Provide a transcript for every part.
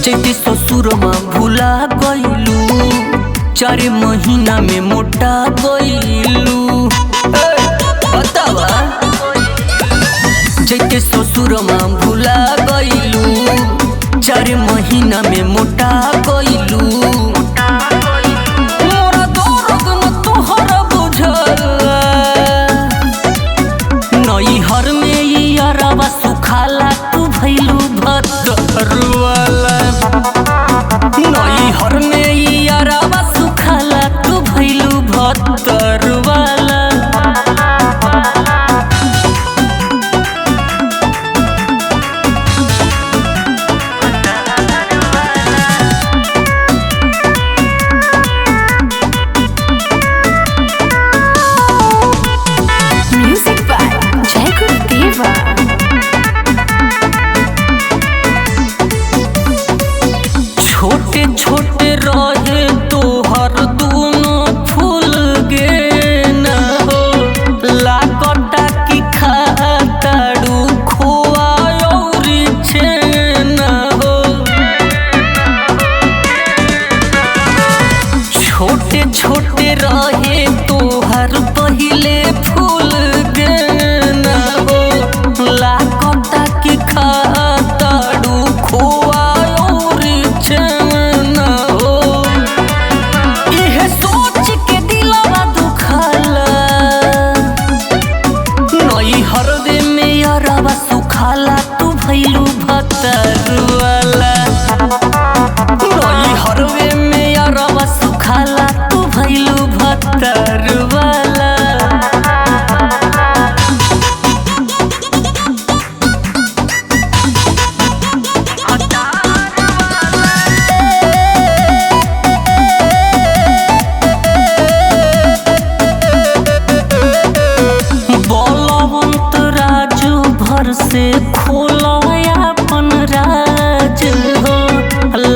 जैते ससुरमा भुला गइलू, 4 महीना में मोटा गइलू। बतावा जैते ससुरमा भुला गइलू, 4 महीना में मोटा गइलू। मोरा दर्द न तोहरा बुझला, नैहर में ई अरवा सुखाला, तू भइलू भतरुआला। नैहर में ई अरवा सुखाला, तू भइलू भतरुआला। Music by Jacob Deva. छोटे छोटे रहे तोहर दोनों फूल गे न हो, लागता कि खाताड़ू खोआ और छेन हो। छोटे छोटे रहे तोहर पहले फूल गे न हो, लागता कि खाताड़ू खोआ और छेन हो। इहे सोच के दिलवा दुखाला, नैहर में अरवा सुखाला, तू भइलू भतरुआला। नैहर में अरवा सुखाला, तू भइलू भतरुआला। बलवंत राजू भर से खोला अपन राज हो,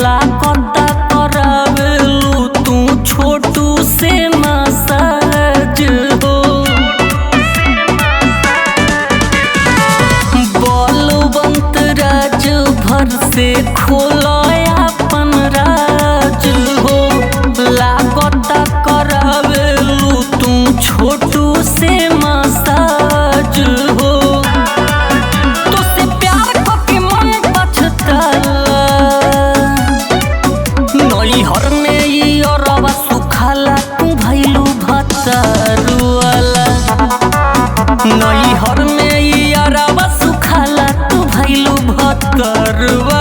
लागता करावेलू तू छोटू से मसाज हो। बलवंत राजू भर से खोला अपन राज हो, लागता करावेलू तू छोटू से मसाज हो। तो से प्यार के मन पछताला, नैहर में ई अरवा सुखाला, तू भइलू भतरुआला। नैहर में ई अरवा सुखाला, तू भइलू भतरुआला।